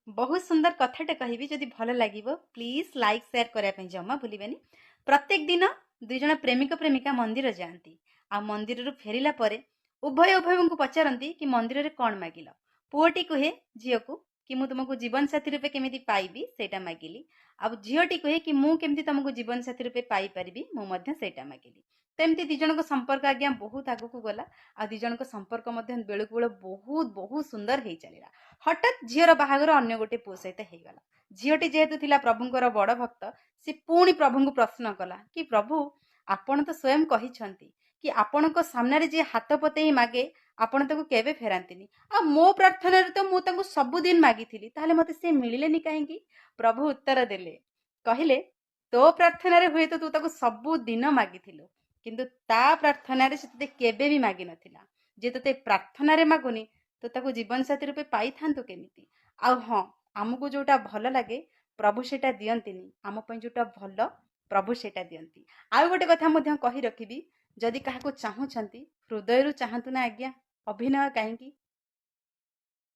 ବହୁତ ସୁନ୍ଦର କଥାଟେ କହିବି, ଯଦି ଭଲ ଲାଗିବ ପ୍ଲିଜ୍ ଲାଇକ୍ ସେୟାର କରିବା ପାଇଁ ଜମା ଭୁଲିବେନି। ପ୍ରତ୍ୟେକ ଦିନ ଦୁଇ ଜଣ ପ୍ରେମିକ ପ୍ରେମିକା ମନ୍ଦିର ଯାଆନ୍ତି, ଆଉ ମନ୍ଦିରରୁ ଫେରିଲା ପରେ ଉଭୟ ଉଭୟଙ୍କୁ ପଚାରନ୍ତି କି ମନ୍ଦିରରେ କ'ଣ ମାଗିଲ? ପୁଅଟି କୁହେ ଝିଅକୁ କି ମୁଁ ତୁମକୁ ଜୀବନସାଥୀ ରୂପେ କେମିତି ପାଇବି ସେଇଟା ମାଗିଲି, ଆଉ ଝିଅଟି କୁହେ କି ମୁଁ କେମିତି ତୁମକୁ ଜୀବନସାଥୀ ରୂପେ ପାଇପାରିବି ମୁଁ ମଧ୍ୟ ସେଇଟା ମାଗିଲି। ତ ଏମିତି ଦୁଇ ଜଣଙ୍କ ସମ୍ପର୍କ ଆଜ୍ଞା ବହୁତ ଆଗକୁ ଗଲା, ଆଉ ଦୁଇ ଜଣଙ୍କ ସମ୍ପର୍କ ମଧ୍ୟ ବେଳକୁ ବେଳ ବହୁତ ବହୁତ ସୁନ୍ଦର ହେଇ ଚାଲିଲା। ହଠାତ୍ ଝିଅର ବାହାଘର ଅନ୍ୟ ଗୋଟେ ପୁଅ ସହିତ ହେଇଗଲା। ଝିଅଟି ଯେହେତୁ ଥିଲା ପ୍ରଭୁଙ୍କର ବଡ଼ ଭକ୍ତ, ସେ ପୁଣି ପ୍ରଭୁଙ୍କୁ ପ୍ରଶ୍ନ କଲା କି ପ୍ରଭୁ, ଆପଣ ତ ସ୍ୱୟଂ କହିଛନ୍ତି କି ଆପଣଙ୍କ ସାମ୍ନାରେ ଯିଏ ହାତ ପତେଇ ମାଗେ ଆପଣ ତାକୁ କେବେ ଫେରାନ୍ତିନି, ଆଉ ମୋ ପ୍ରାର୍ଥନାରେ ତ ମୁଁ ତାଙ୍କୁ ସବୁଦିନ ମାଗିଥିଲି, ତାହେଲେ ମୋତେ ସେ ମିଳିଲେନି କାହିଁକି? ପ୍ରଭୁ ଉତ୍ତର ଦେଲେ, କହିଲେ ତୋ ପ୍ରାର୍ଥନାରେ ହୁଏତ ତୁ ତାକୁ ସବୁଦିନ ମାଗିଥିଲୁ, କିନ୍ତୁ ତା ପ୍ରାର୍ଥନାରେ ସେ ତୋତେ କେବେ ବି ମାଗିନଥିଲା। ଯେ ତୋତେ ପ୍ରାର୍ଥନାରେ ମାଗୁନି, ତ ତାକୁ ଜୀବନସାଥୀ ରୂପେ ପାଇଥାନ୍ତୁ କେମିତି? ଆଉ ହଁ, ଆମକୁ ଯୋଉଟା ଭଲ ଲାଗେ ପ୍ରଭୁ ସେଇଟା ଦିଅନ୍ତିନି, ଆମ ପାଇଁ ଯୋଉଟା ଭଲ ପ୍ରଭୁ ସେଇଟା ଦିଅନ୍ତି। ଆଉ ଗୋଟେ କଥା ମଧ୍ୟ କହି ରଖିବି, ଯଦି କାହାକୁ ଚାହୁଁଛନ୍ତି ହୃଦୟରୁ ଚାହାନ୍ତୁ ନା ଆଜ୍ଞା, ଅଭିନୟ କାହିଁକି?